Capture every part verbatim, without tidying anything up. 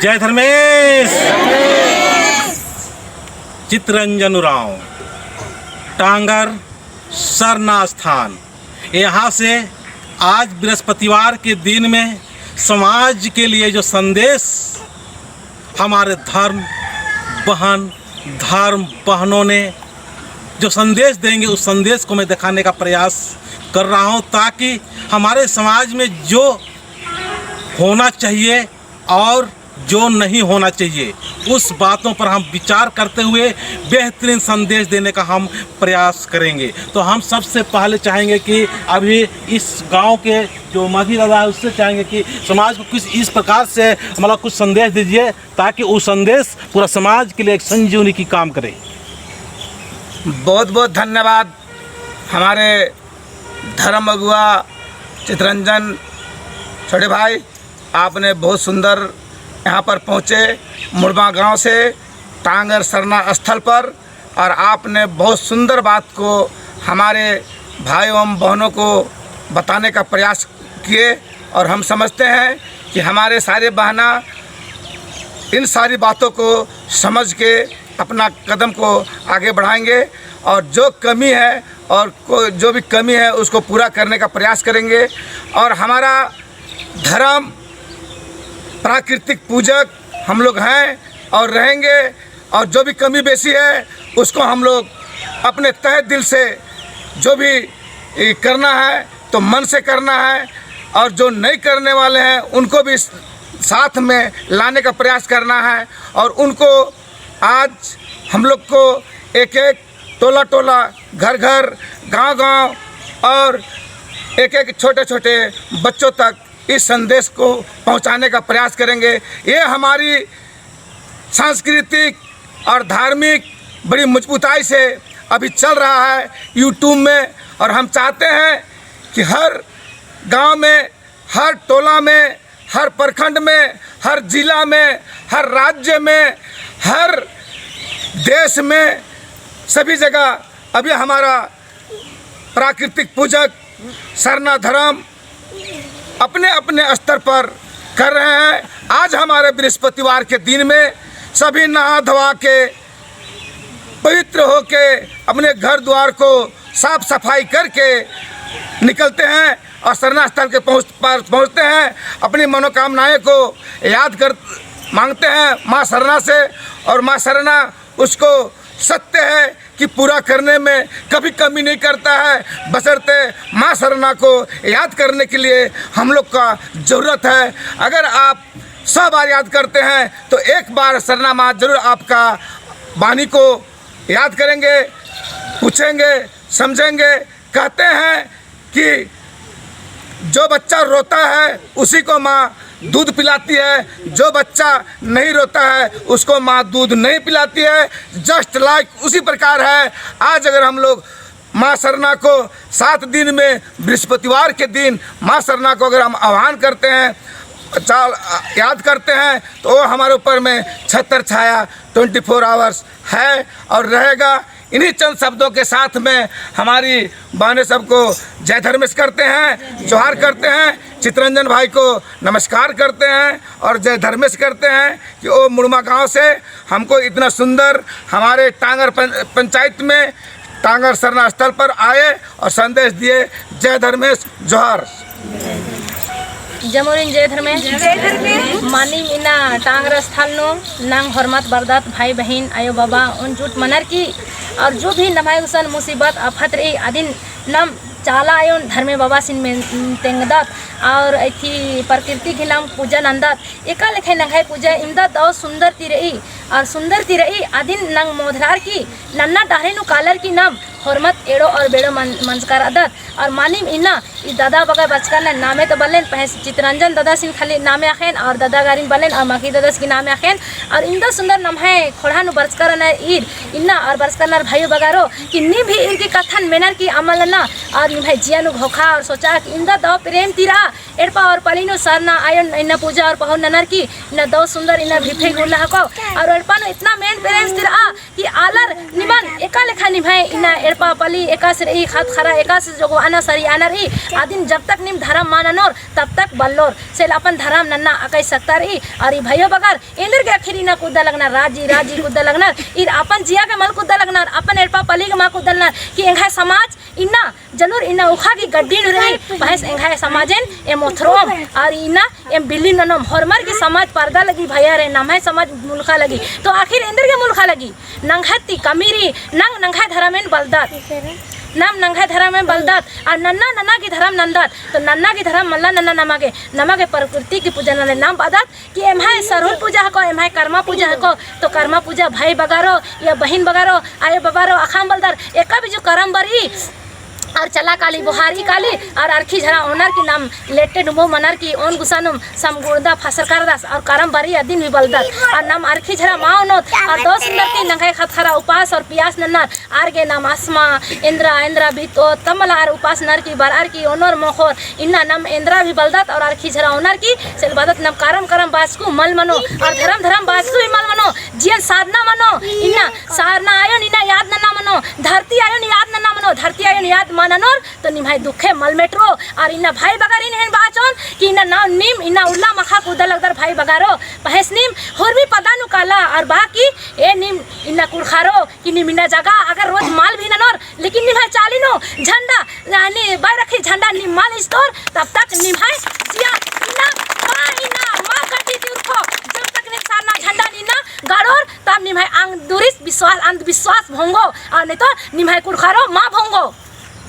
जय धर्मेस। चितरंजन उराँव, टांगर सरना स्थान। यहाँ से आज बृहस्पतिवार के दिन में समाज के लिए जो संदेश हमारे धर्म बहन, धर्म बहनों ने जो संदेश देंगे, उस संदेश को मैं दिखाने का प्रयास कर रहा हूँ, ताकि हमारे समाज में जो होना चाहिए और जो नहीं होना चाहिए, उस बातों पर हम विचार करते हुए बेहतरीन संदेश देने का हम प्रयास करेंगे। तो हम सबसे पहले चाहेंगे कि अभी इस गांव के जो मांझी दादा है, उससे चाहेंगे कि समाज को कुछ इस प्रकार से, मतलब, कुछ संदेश दीजिए, ताकि वो संदेश पूरा समाज के लिए एक संजीवनी की काम करे। बहुत बहुत धन्यवाद हमारे धर्म अगुआ चितरंजन छोटे भाई, आपने बहुत सुंदर यहाँ पर पहुँचे मुड़मा गांव से टांगर सरना स्थल पर, और आपने बहुत सुंदर बात को हमारे भाई एवं बहनों को बताने का प्रयास किए, और हम समझते हैं कि हमारे सारे बहना इन सारी बातों को समझ के अपना कदम को आगे बढ़ाएंगे, और जो कमी है और को, जो भी कमी है उसको पूरा करने का प्रयास करेंगे। और हमारा धर्म प्राकृतिक पूजक हम लोग हैं और रहेंगे, और जो भी कमी बेसी है उसको हम लोग अपने तहे दिल से जो भी, ए, करना है तो मन से करना है, और जो नहीं करने वाले हैं उनको भी साथ में लाने का प्रयास करना है, और उनको आज हम लोग को एक एक टोला टोला, घर घर, गांव गांव और एक एक छोटे छोटे बच्चों तक इस संदेश को पहुंचाने का प्रयास करेंगे। ये हमारी सांस्कृतिक और धार्मिक बड़ी मजबूताई से अभी चल रहा है YouTube में, और हम चाहते हैं कि हर गांव में, हर टोला में, हर प्रखंड में, हर जिला में, हर राज्य में, हर देश में, सभी जगह अभी हमारा प्राकृतिक पूजक सरना धर्म अपने अपने स्तर पर कर रहे हैं। आज हमारे बृहस्पतिवार के दिन में सभी नहा धोआ के पवित्र होके अपने घर द्वार को साफ सफाई करके निकलते हैं और सरना स्थल के पहुँच, पर पहुँचते हैं, अपनी मनोकामनाएं को याद कर मांगते हैं माँ सरना से, और माँ सरना उसको सत्य है कि पूरा करने में कभी कमी नहीं करता है, बशर्ते माँ सरना को याद करने के लिए हम लोग का ज़रूरत है। अगर आप सौ बार याद करते हैं तो एक बार सरना माँ जरूर आपका वाणी को याद करेंगे, पूछेंगे, समझेंगे। कहते हैं कि जो बच्चा रोता है उसी को माँ दूध पिलाती है, जो बच्चा नहीं रोता है उसको माँ दूध नहीं पिलाती है। Just like उसी प्रकार है, आज अगर हम लोग माँ सरना को सात दिन में बृहस्पतिवार के दिन माँ सरना को अगर हम आह्वान करते हैं, चाल, याद करते हैं, तो वो हमारे ऊपर में छत्र छाया twenty four hours है और रहेगा। इन्हीं चंद शब्दों के साथ में हमारी बहनें सबको जय धर्मेश करते हैं, जोहार करते हैं, चितरंजन भाई को नमस्कार करते हैं और जय धर्मेश करते हैं कि वो मुड़मा गांव से हमको इतना सुंदर हमारे टांगर पं-, पंचायत में टांगर सरना स्थल पर आए और संदेश दिए। जय धर्मेश, जोहार। जमुरिन जय धर्मेश। जय धर्मेश। मानिम इन्ना टांगर स्थल नू नांग होरमत बरदत भाई बहिन आयो बाबा उन जुट मनर की और जो भी नम्है गुसन मुसीबत आफत रई अदिन नम चाला आयोन धर्मे बाबासिन मेन तेंगदत और इथी प्रकृति गही नाम पूजा नंदत। एका लेखे नंग्है पूजा इमदा दव सुंदर ती रई, और सुंदर ती रई अदिन नंग मोधरार की नन्ना डहरे नू कालर की नाम होरमत एड़ो और बेड़ो मन-, मंजका रअदत। और मानिम इन्ना ई दादा बगर बरचकर ना नामे तो बलेन, पहें चितरंजन दादासिन खाली नामे अख़ेन, और दादा गारिन बलेन, और माखी दादास की नामे अख़ेन, और इमदा सुंदर नम्है खोड़हा नू बरचकर ना ईर इन्ना, और बरचकर ना भाई बगरो, कि नीम भी ईर की कत्थन मेनर की अमल ना, और निम्है जिया नू घोखा और सोचा कि इमदा दव प्रेम ती रआ, एड़पा और पल्ली नू सरना आयोन इन्ना पूजा और पहुन ननर की इन्ना दव सुंदर इन्ना भिफे गुल्ला हको। और एड़पा नू इतना मेन प्रेम सिरआ कि आलर निमन एका लेखा निम्है इन्ना एड़पा पल्ली एकासे रई, ख़द्द ख़र्रा एकासे जोगवाना सरी आनर ई। अदिन जब तक नीम धरम मा ननोर तब तक बल्लोर। सेल अपन धरम नन्ना अकय सकता रई। और ई भइयो बगर एन्देरगे आखिर इन्ना कुद्दा लगनर, राजी राजी कुद्दा लगनर। ईर अपन जिया गे मल कुद्दा लगनर, अपन एड़पा पल्ली गे मा कुद्दा लगनर कि एंग्है समाज इन्ना जलुर इन्ना उखा गी गड्डी नू रई, पहेस एंग्है समाजेन एम ओथरोम, और इन्ना एम बिल्ली ननोम। होरमर गी समाज परदा लगी भइया रे, नम्है समाज मुलखा लगी। तो आखिर एन्देरगे मुलखा लगी? नंग्है ती कमी रई, नंग नंग्है धरमेन बलदत। नम नंग्है धरमेन बलदत, और नन्ना नन्ना गी धरम नन्दत। तो नन्ना गी धरम मल्ला नन्ना नमा गे, नमा गे प्रकृति गी पूजा नन्ना नाम बअदत। कि एम्है सरहुल पूजा हको, एम्है करमा पूजा हको, तो करमा पूजा भाई बगारो या बहिन बगारो, आयो बबारो अख़ाम बलदर, एका बिजु करम बरई, और चला काली, बोहारी काली, और अरखी झरा ओनर की नाम लेटे डुमो मनर की ओन गुसानुम समगुड़दा फसर करदस, और करम बरई अदिन भी बलदर, और नाम अरखी झरा मा ओनोत, और दव सुंदर की नंग्है ख़द्द ख़र्रा उपास और पियास नन्नर, आर गे नाम असमा, एन्द्रा, एन्द्रा भित्तो, तमला आर उपास नर की, बरअर की, ओनोर मोख़ोर, इन्ना नाम एन्द्रा भी बलदत और अरखी झरा ओनर की, सेल बअदत नाम करम करम बाचकु मल मनो, और धरम धरम बाचकु ही मल मनो, जियन साधना मनो, इन्ना सरना आयोन इन्ना याद नन्ना मनो, धरती आयोन याद नन्ना मनो, धरती आयोन याद मा ननोर, तो निम्है दुखे मल मेटरो। और इन्ना भाई बगारिन एन बाचोन कि इन्ना नाम नीम इन्ना उल्ला मखा कुद्दा लगदर भाई बगारो, पहेस नीम हुरमी पद्दा नू काला, और बाकी ए नीम इन्ना कुँड़ुख़ारो, कि नीम इन्ना जगह अगर रोज मल भी ननोर, लेकिन निम्है चाली नू झंडा, यानी बैरखी झंडा नीम मल इजतोर, तब तक निम्है जिया इन्ना, मा इन्ना, मा गड्डी ती उरखो, जब तक नीम सरना झंडा नीम इन्ना गड़ोर, तब निम्है अंग दुरिस विश्वास, अंधविश्वास भोंगो, और नहीं तो निम्है कुँड़ुख़ारो मा भोंगो,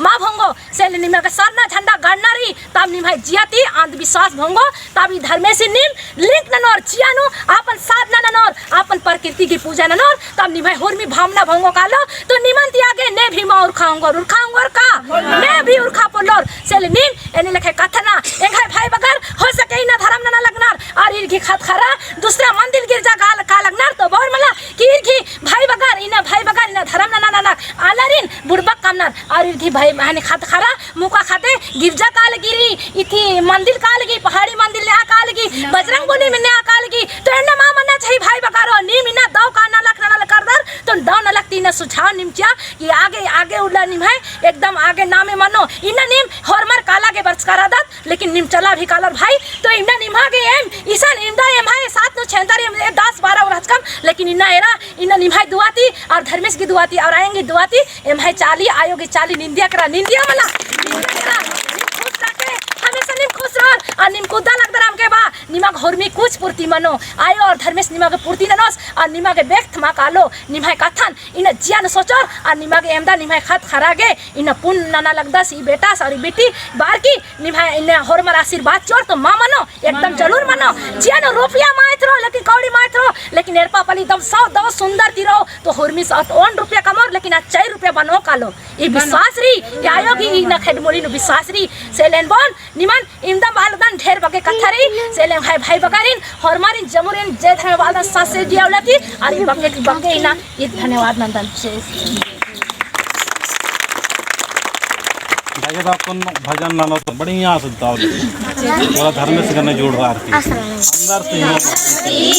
मा भोंगो। सेले निमा गे सरना झंडा गड़ना रई, तब निम्है जिया ती अंधविश्वास भोंगो, तब ई धर्मेसिन नीम link ननोर, जिया नू अपन साधना ननोर, अपन प्रकृति की पूजा ननोर, तब निम्है हुरमी भावना भोंगो कालो, तो निमन ती आगे ने भी मा उरखा ओंगोर, उरखा ओंगोर का? ने भी उरखा पोल्लोर। सेले नीम एन्ने लेखे कत्थना, एंग्है भाई बगर हो सके इन्ना धरम नना लगनर, और ईर गही ख़द्द ख़र्रा दूसरा मंदिर गिरजा काला लगनर, तो बओर मला कि ईर गही भाई बगर, इन्ना भाई बगर, इन्ना धरम नना नना आलारिन बुड़बक कमनर, और ईर गही भाई, हानी ख़द्द ख़र्रा मुका ख़द्दे गिरजा काला गिरी, इथी मंदिर काला गी, पहाड़ी मंदिर नेआ काला गी, बजरंग बली में नेआ काला गी, तो एन्ने मा मन्ना चाही भाई बगारो, नीम इन्ना दव का नलख नलख करदर, तो दव नलख ती इन्ना सुझाव नीम चिआ, कि आगे, आगे उल्ला निम्है एकदम आगे नामे मनो, इन्ना नीम होरमर काला गे बरचका रअदत, लेकिन नीम चला भी कालर भाई, तो इन्ना निम्हा गे एम, इसन इवंदा एम्है साथ नू छेंदर एम, ए दस बारह उरहचकम, लेकिन इन्ना एरा, इन्ना निम्है दुआ ती, और धर्मेस गही दुआ ती, और आयंग गही दुआ ती, एम्है चाली, आयो गही चाली निंदिया केरा, निंदिया मला, निंदिया केरा, नीम खुश रअके, हमेशा नीम खुश रओर, और नीम कुद्दा लगदर अमके बा, निमा गे होरमी कुछ पूर्ति मनो, आयो और धर्मेस निमा गे पूर्ति ननोस, और निमा गे व्यक्त मा कालो, निम्है कत्थन, इन्ना जिया नू सोचोर, और निमा गे एवंदा निम्है ख़द्द ख़र्रा गे, इन्ना पुन नना लगदस ई बेटास और ई बेटी, बअर की निम्है इन्ना होरमर आशीर्वाद चिओर तो मा मनो, एकदम जरूर मनो। जिया नू रुपया मा एथरो, लेकिन कौड़ी मा एथरो, लेकिन एड़पा पल्ली दव सौ दव सुंदर ती रओ, तो हुरमी सौ तो ओन रुपया कमओर, लेकिन आ चार रुपया बनो कालो। ई विश्वास रई, ई आयो गही इन्ना खेड्ड मुड़ी नू विश्वास रई, सेले एन बओन, निमन इवंदा बालदन ढेर बग्गे कत्था रई, सेले एंग्है भाई बगारिन, होरमारिन, जमुरिन, जय धर्मेस बालदन ससे जिया उल्ला ती, और ई बग्गे ती बग्गे इन्ना, ई धन्यवाद नन्दन। भजन ननोत तो बढ़िया से गाओ। पूरा धर्मेस गने जोड़दार की। अंदर से ही।